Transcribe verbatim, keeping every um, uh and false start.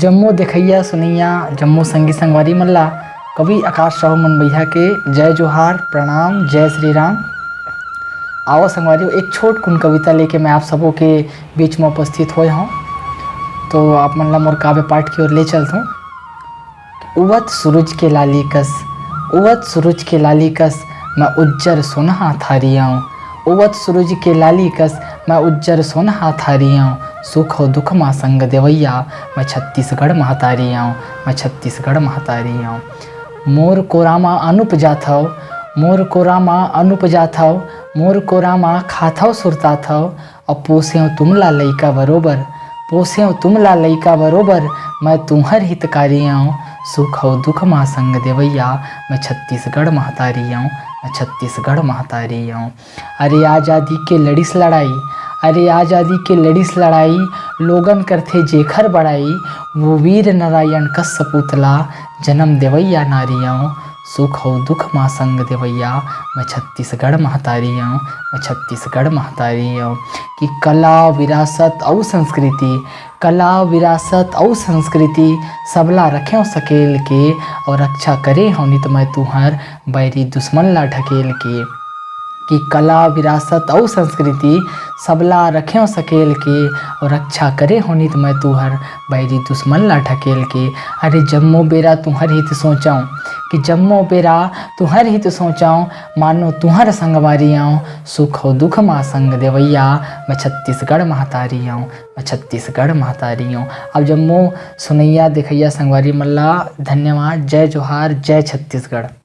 जम्मो देखइया सुनइया, जम्मो संगी संगवारी मन ला कवि आकाश साहू मन भैया के जय जोहार, प्रणाम, जय श्री राम। आवा संगवारी, एक छोट कुन कविता लेके मैं आप सबो के बीच में उपस्थित होय हूँ। तो आप मन ला मोर काव्य पाठ की ओर ले चलत हूँ। उवत सूरज के लाली कस, उवत सूरज के लाली कस, मैं उज्जर सोनहा थारी आऊँ। उवत सूरज के लाली कस, मैं उज्जर सोनहा थारी आऊँ। सुख अउ दुख मा संग देवैया, मैं छत्तीसगढ़ महतारी आऊँ, मैं छत्तीसगढ़ महतारी आऊँ। मोर कोरा मा अनुप जाथव, मोर कोरा मा अनुप जाथव, मोर कोरा मा खाथव सुरताथव, अउ पोसेव तुमला लइका बरोबर, पोसेव तुमला लइका बरोबर, मैं तुम्हर हितकारी आऊँ। सुख अउ दुख मा संग देवैया, मैं छत्तीसगढ़ महतारी आऊँ, मैं छत्तीसगढ़ महतारी आऊँ। अरे आजादी के लड़िस लड़ाई, अरे आजादी के लड़िस लड़ाई, लोगन करथे जेखर बड़ाई, वो वीर नारायण कस सपूत ला, जनम देवैया नारी आऊँ। सुख अउ दुख मा संग देवैया, मैं छत्तीसगढ़ महतारी आऊँ, मैं छत्तीसगढ़ महतारी आऊँ। कि कला, विरासत अउ संस्कृति, कला, विरासत अउ संस्कृति, सबला रखेव सकेल के, अउ रक्षा करे हव नित मैं तुहर, बैरी दुश्मन ला ढकेल के। कि कला, विरासत अउ संस्कृति, सबला रखेव सकेल के, अउ रक्षा करे हव नित मैं तुहर, बैरी दुश्मन ला ढकेल के। अरे जम्मो बेरा तुहर हित सोचव, कि जम्मो बेरा तुहर हित सोचव, मानो तुहर संगवारी आऊँ। सुख अउ दुख मा संग देवैया, मैं छत्तीसगढ़ महतारी आऊँ, मैं छत्तीसगढ़ महतारी आऊँ। अब जम्मो सुनइया देखइया संगवारी मन ला धन्यवाद। जय जोहार, जय छत्तीसगढ़।